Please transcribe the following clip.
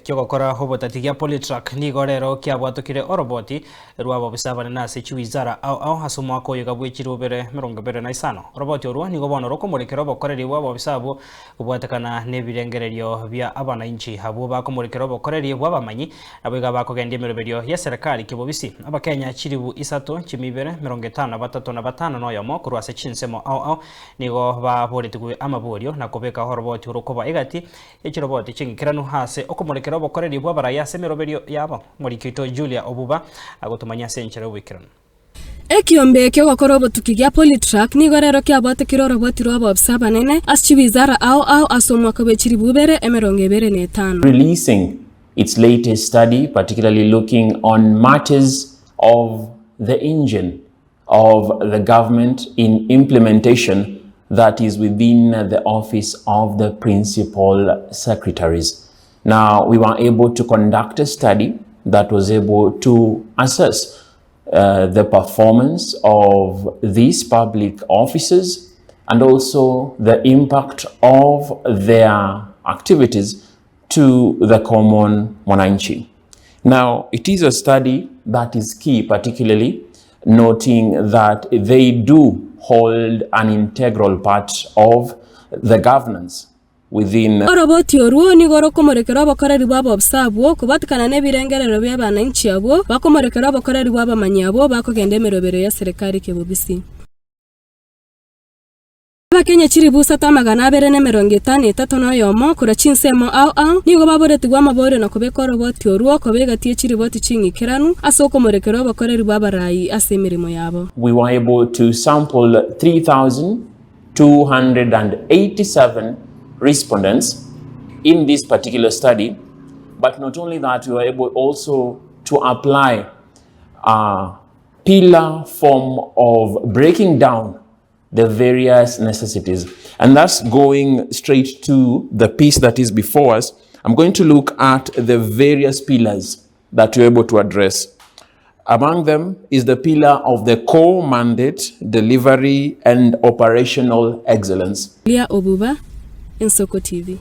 ki'ogokora obotati gia Politrack nigo rero kiabwatokire oroboti rw'abobisa abanene ase chiwizara ao ao ase omwaka oyo iga bwe chirubere 25. Oroboti orwo nigo bono rokomorekera obokoreri bw'abobisa abwo kobwatekana nebirengererio bia abanainchi abwo bakomorekera obokoreri bw'abamanyi nabo iga bakogendia emeroberio y'eserekari ki'obobisi. Abakenya chiribu isato chimibere 53 na batano noyomo korwa ase chinsemo ao ao nigo baboretigwe amaborio na kobeka oroboti orokoba egati ye chiroboti ching'ikeranu ase okomorekera obokoreri bw'abarai ase emeroberio yabo. Omoriki oito Julia Obuba agotomanyia ase enchera y'oboikeranu. Ekiombe ki'ogokora obotuki gia Politrack nigo rero kiabwatekire oroboti rw'abaofisa abanene ase chiwizara ao ao ase omwaka bwe chilifu ibere 25. Releasing its latest study particularly looking on matters of the engine of the government in implementation that is within the office of the principal secretaries. Now, we were able to conduct a study that was able to assess uh, the performance of these public offices and also the impact of their activities to the common mwananchi. Now, it is a study that is key, particularly noting that they do hold an integral part of the governance within Oroboti orwo nigo rokomorekera obokoreri bw'abobisa abwo kobwatikana nebirengerero bi'abananchi abwo bakomorekera obokoreri bw'abamanyi abwo bakogenda emerobero y'eserekari kebobisi. Abakenya chilifu isato 253 korwa chinsemo ao ao nigo baboretigwe amaborio na kobeka oroboti orwo koba egati ye chiriboti ching'ikeranu ase okomorekera obokoreri bw'abarai ase emeremo yabo. We were able to sample 3,287 respondents in this particular study, but not only that, we were able also to apply a pillar form of breaking down the various necessities. And that's going straight to the piece that is before us. I'm going to look at the various pillars that we're able to address. Among them is the pillar of the core mandate, delivery, and operational excellence. Leah Obuba, Ensoko TV.